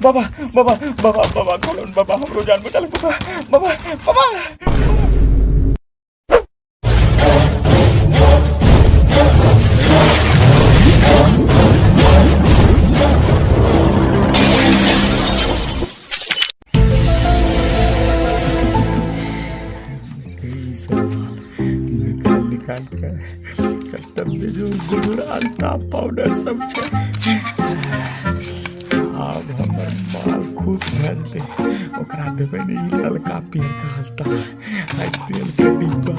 बाबा बाबा बाबा बाबा खोलो न बाबा, हमरो जान बचा ले बाबा बाबा बाबा। ई सब माल निकाल निकाल के कर्तव्य जो गुड़ आटा पाउडर सब छै। आब हमर माल खुश भए जेतै, ओकरा देबै ने ई ललका पियरका हल्ता आ तेल के डिब्बा।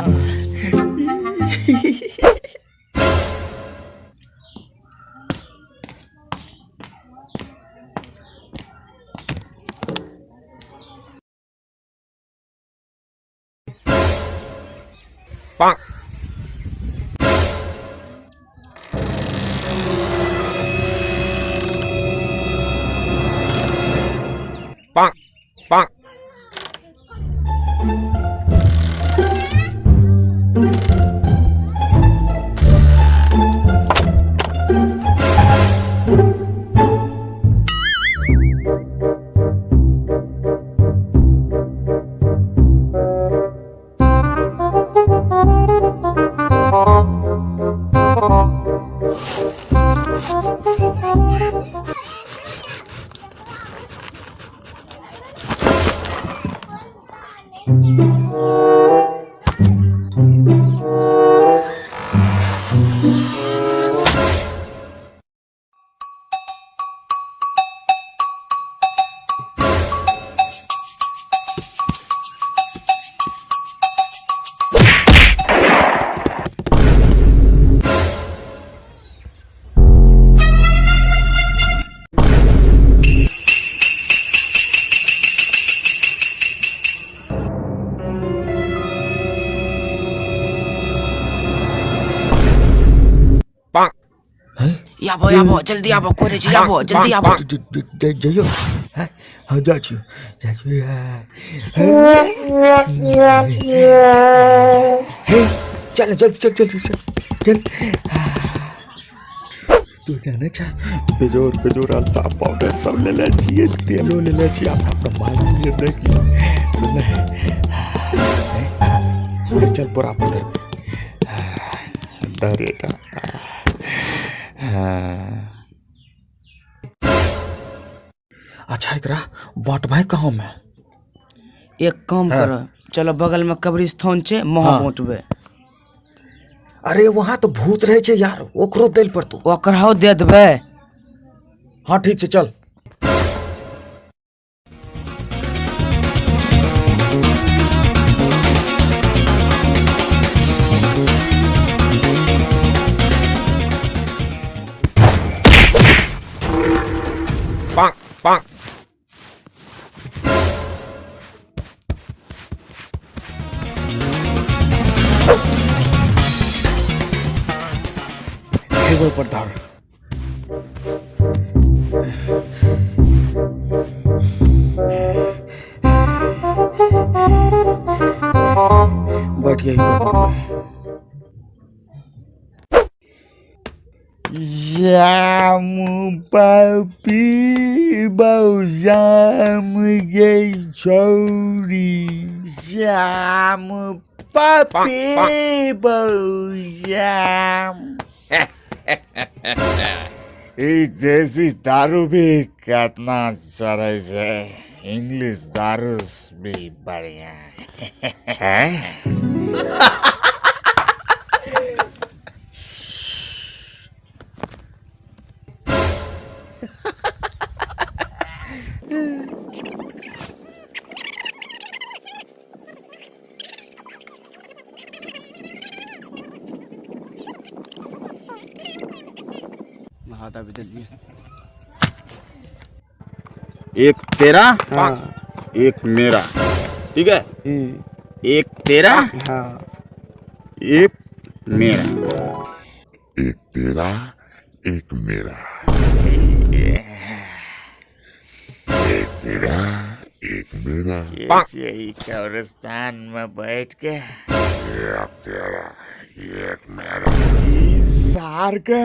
आबो आबो जल्दी आबो, कोई नहीं छै, आबो जल्दी आबो। जइयो। हाँ हाँ, जाइ छियो जाइ छियो। हे चल चल चल चल चल चल। तू जाने छा, बेजोर बेजोर अल्ता पाउडर सब ले ले छियै, तेलो ले ले छियै, अपना अपना माल लिए देख ले। सुन ले, चल बोरा पर धर धर एटा। अच्छा, एकरा बांटबै कहाँ में? एक काम कर, चलो बगल में कब्रिस्तान छै, वहाँ पहुँचबै। अरे वहाँ तो भूत रहे छै यार, ओकरो दैल पड़तो। ओकरा दे देबै। हाँ ठीक छै, चल। टेबल पर धर। बैठ यहीं पर बैठ। जाम पापी बहुजाम गे छौरी, जाम पापी बहुजाम। ई देसी दारू भी कितना चले छै, इंग्लिश दारू भी बढ़िया है। एक तेरा एक मेरा, ठीक है? एक तेरा एक मेरा, एक तेरा एक मेरा, एक तेरा एक मेरा। यही कब्रिस्तान में बैठ के एक तेरा एक मेरा। ई सार के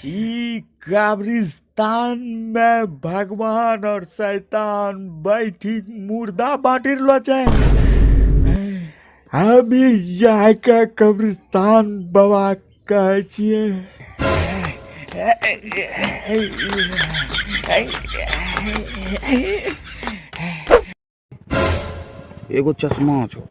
ई कब्रिस्तान में भगवान और शैतान बैठी मुर्दा बांटी रहलो छै। अभी जाके कब्रिस्तान बाबा कहै छियै। एगो चश्मा छौ।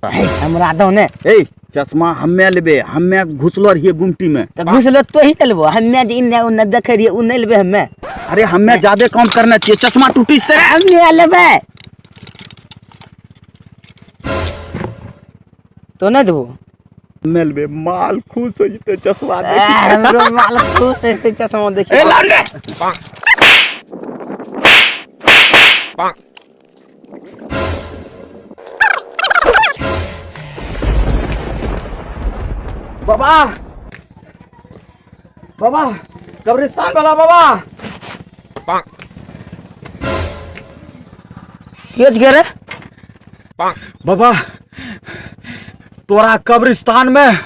हमरा दो ने। ए, चश्मा हम्मे लेबे, हम्मे घुसलो रहिए गुमटी में। तऽ घुसलो तो ही लेबो, हम्मे जे इन्ने उन्ने देखे रहिए उ नहीं लेबे हम्मे। अरे हम्मे ज्यादा काम करने छियै, चश्मा टूटी से। हम्मे लेबे। तो नहीं देबो? हम्मे लेबे, माल खुश हो जते चश्मा देखी। हमरो माल खुश होते चश्मा देखी। ए लांडे। बाबा, बाबा, कब्रिस्तान वाला बाबा। के रे? बाबा, तोरा कब्रिस्तान में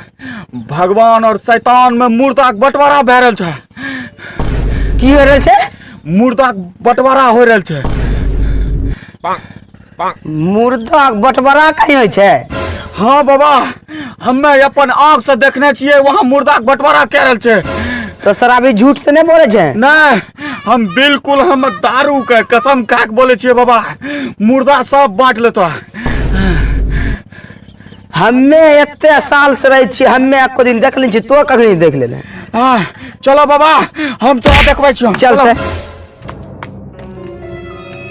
भगवान और शैतान में मुर्दा के बंटवारा भए रहल छै। की हो रहल छै? मुर्दा के बंटवारा हो रहल छै। मुर्दा के बंटवारा कहीं होइ छै? हाँ बाबा, हमे अपन आँख से देखने छियै, वहाँ मुर्दा के बंटवारा कए रहल छै। तो शराबी झूठ तऽ नहि बोलै छै? नहीं, हम बिल्कुल हम दारू के कसम खा के बोले छियै बाबा, मुर्दा सब बांट लेतो। हमे एते साल से रहै छियै, हमे एको दिन देख ले छियै, तो कखनी देख लेले? हाँ, चलो बाबा, हम तोरा देखबै छियौ। चल। चलो।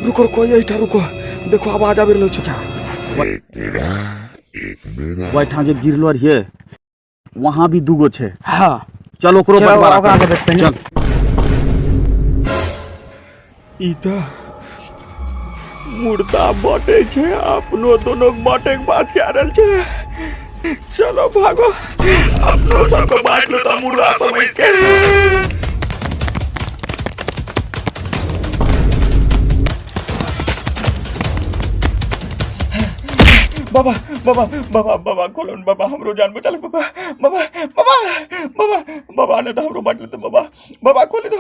रुको रुको, यही रुको, देखो आवाज आबि रहल छै। एक तेरा एक मेरा। ओहिठाम जे गिरलो रहिए वहाँ भी दूगो छै। हाँ। चल ओकरो चलो, बंटवारा ओकरा कर। के देखते हैं। चल। ई तऽ मुर्दा बांटे छै, अपनो दोनों के बांटे के बात कए रहल छै। चलो भागो, अपनो सबके बांट लेता मुर्दा समझ के। बाबा बाबा बाबा बाबा खोलो न बाबा, हमरो जान बचा ले बाबा। बाबा बाबा बाबा बाबा, नहीं तो हमरो बांट लेते बाबा। बाबा खोले दो।